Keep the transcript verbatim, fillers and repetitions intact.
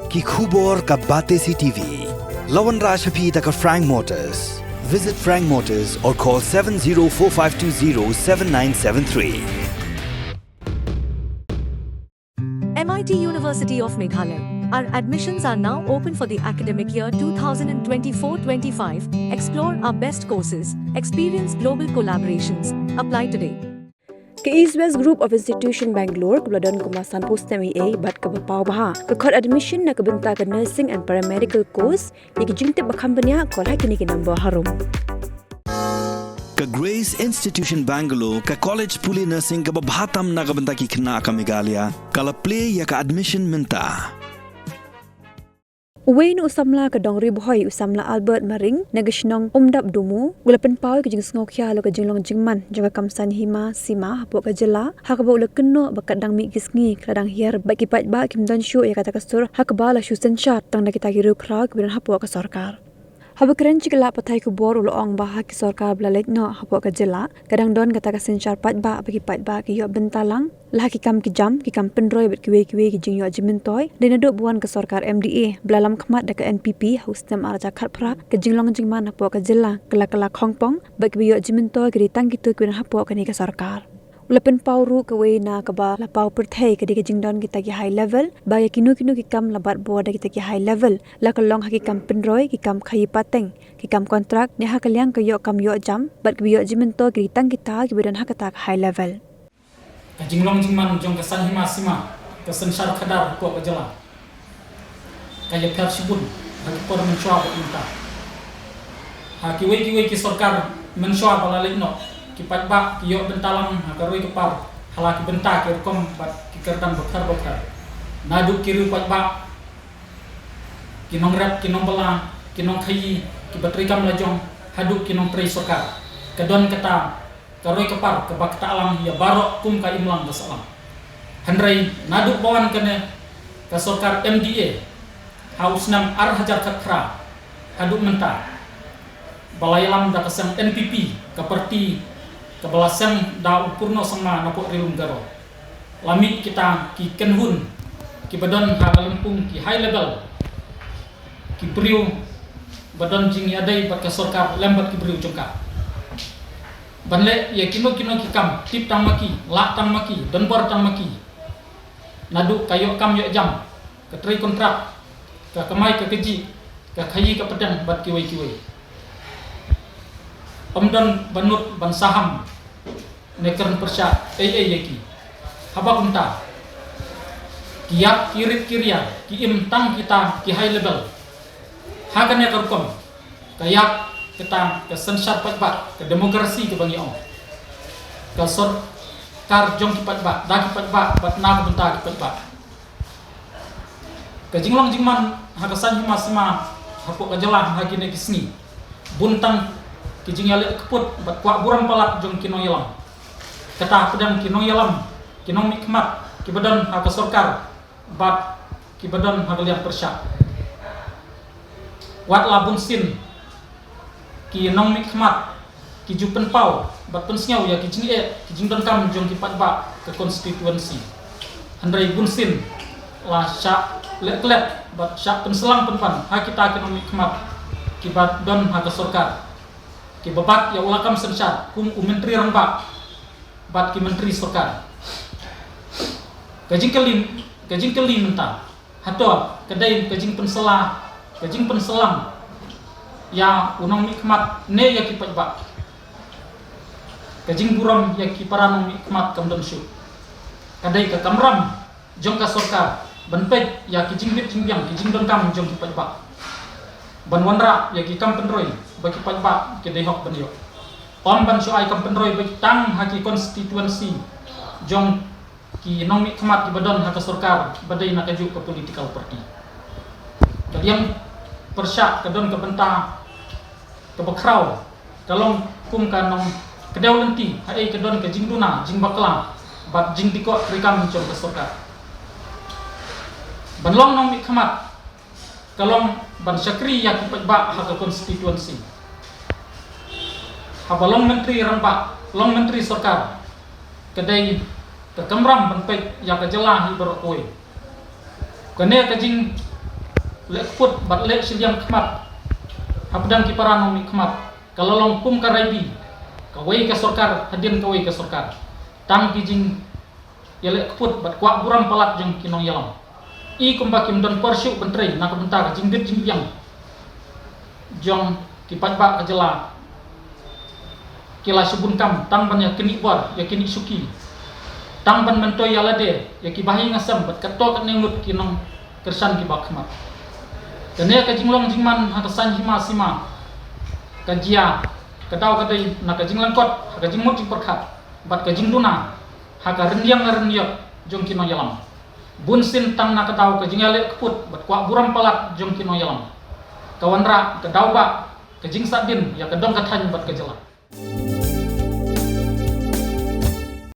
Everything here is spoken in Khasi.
Ki khubor ka Batesi T V. La wanrah sha phi da ka Frank Motors. Visit Frank Motors or call seven zero four five two zero seven nine seven three. M I T University of Meghalaya. Our admissions are now open for the academic year two thousand twenty-four twenty-five. Explore our best courses, experience global collaborations. Apply today. Ka East West Group of Institution Bangalore, kaba la don kumba sanphew snem eiei bad kaba paw bha, ka khot admission na ka bynta ka nursing and paramedical course. Ïa ki jingtip ba kham bniah, call ha kine ki number harum. Ka Grace Institution Bangalore, ka college pule nursing kaba bha tam na ka bynta ki khynnah ka Meghalaya, ka la plie ïa ka admission mynta. Uwei na u samla ka dong Ri Bhoi, u samla Albert Maring, na ka shnong Umdap Dumu, u la pynpaw ïa ka jingsngewkhia halor ka jinglong jingman jong ka kam saiñ hima sima hapoh ka jylla, ha kaba u la kynnoh ba katba dang mih ki sngi, ka la dang hiar bad ki paidbah kim don shuh ïa kata ka sur, ha kaba la shu synshar tang da kita ki riewkhraw kiba don hapoh ka sorkar. Haba kren sha ki lad pathai khubor, u la ong ba ha ki sorkar ba la leit noh hapoh ka jylla, ka dang don kata ka synshar paidbah, ba ki paidbah ki ïoh bynta lang la ha ki kam ki jam, ki kam pynroi bad kiwei kiwei ki jingïoh jingmyntoi. Dei naduh ba wan ka sorkar M D A ba la lam khmat da ka N P P ha u snem ar hajar khatphra, ka jinglong jingman hapoh ka jylla ka la kylla khongpong, bad kiba ïoh jingmyntoi ki dei tang kito kiba don hapoh kane ka sorkar. U la pynpaw ruh kawei na kaba la paw pyrthei, ka dei ka jingdon kita ki high level, ba ïa kino kino ki kam la bat bor da kita ki high level, la ka long ha ki kam pynroi, ki kam khaïi pateng, ki kam kontrak, ne ha ka liang ka ïoh kam ïoh jam, bad kiba ïoh jingmyntoi ki dei tang kita kiba don ha kata ka high level. Ka jinglong jingman jong ka saiñ hima sima, ka synshar khadar hapoh ka jylla, ka ïapher shibun ha ki por mynshuwa bad mynta. Ha kiwei kiwei ki sorkar mynshuwa ba la leit noh, ki paidbah ki ïoh bynta lang ha ka roi ka par ha la ki bynta ki rukom bad ki kyrdan bapher bapher. Naduh ki riew paidbah, ki nongrep, ki nongbylla, ki nongkhaïi, kiba treikam lajong, haduh ki nongtrei sorkar, ka don kata ka roi ka par kaba ktah lang ïa baroh kum ka imlang ka sahlang. Hynrei naduh ba wan kane ka sorkar M D A ha u snem ar hajar khatphra haduh mynta, ba la ïalam da ka seng N P P, ka parti kaba la seng da u Purno Sangma napoh Ri Lum Garo, la mih kita ki kynhun kiba don ha ka lympung ki high level, ki briew ba don jingïadei bad ka sorkar lem bad ki briew jong ka, ban leh ïa kino kino ki kam, tip tang ma ki, lah tang ma ki, don bor tang ma ki. Naduh ka ïoh kam ïoh jam, ka trei kontrak, ka kamai ka kajih, ka khaïi ka pateng bad kiwei kiwei. Ym don ba nud ban saham ne kren pyrshah ei ei ïa ki. Haba kumta, ki ïap ki rit ki ria ki im tang kita ki high level. Ha kane ka rukom, ka ïap kata ka synshar paidbah, ka demokrasi kaba ngi ong, ka sorkar jong ki paidbah, da ki paidbah bad na ka bynta ki paidbah. Ka jinglong jingman ha ka saiñ hima sima hapoh ka jylla ha kine ki sngi, bun tang ki jingïaleh kput bad kwah burom palat jong ki nongïalam. Kata hapdeng ki nongïalam, ki nongmihkhmat kiba don ha ka sorkar bad kiba don ha ka liang pyrshah. Wat la bun sien ki nongmihkhmat ki ju pynpaw bad pynsngew ïa ki jingeh ki jingdonkam jong ki paidbah ka constituency, hynrei bun sien la shah leh klet bad shah pynsalang pynban ha kita ki nongmihkhmat kiba don ha ka sorkar, kiba bat ïa u lakam synshar kum u Myntri Rangbah bad ki myntri sorkar. Ka jingkylli, ka jingkylli mynta, hato ka dei ka jingpynsalang, ka jingpynsalang ïa u nongmihkhmat ne ïa ki paidbah? Ka jingburom ïa ki para nongmihkhmat kam don shuh. Ka dei ka kamram jong ka sorkar ban peit ïa ki jingbit jingbiang, ki jingdonkam jong ki paidbah, ban wanrah ïa ki kam pynroi ba ki paidbah ki dei hok ban ïoh. Ym ban shu ai kam pynroi beit tang ha ki constituency jong ki nongmihkhmat kiba don ha ka sorkar ba dei na kajuh ka political party. Ka liang pyrshah ka don ka bynta kaba khraw, ka long kum ka nongkdew lynti haei ka don ka jingduna jingbakla bad jingdikoh treikam jong ka sorkar. Ban long nongmihkhmat ka long ban shakri ïa ki paidbah ha ka constituency. Haba long myntri rangbah, long myntri sorkar, ka dei ka kamram ban peit ïa ka jylla hi baroh kawei. Kane ka jing, Leh kput bad leh shiliang khmat hapdeng ki para nongmihkhmat ka la long kum ka raibi kawei ka sorkar hadien kawei ka sorkar. Tang ki jingïaleh kput bad kwah burom palat jong ki nongïalam. I kumba kim don por shuh ban trei na ka bynta ka jingbit jingbiang jong ki paidbah ka jylla, ki la shibun kam tang ban ïa kynnoh bor ïa kynnoh shuki, tang ban myntoi ïa lade ïa ki bahaïing hasem bad katto katne ngut ki nongkyrshan kiba khmat. Kane ka jinglong jingman ha ka saiñ hima sima ka jia ka daw ka dei na ka jinglangkot ha ka jingmut jingpyrkhat bad ka jingduna ha ka rynïeng na rynïot jong ki nongïalam. Bun sien tang na ka daw ka jingïaleh kput bad kwah burom palat jong ki nongïalam ka wanrah ka daw ba ka jingsahdien ïa ka dong ka thaiñ bad ka jylla.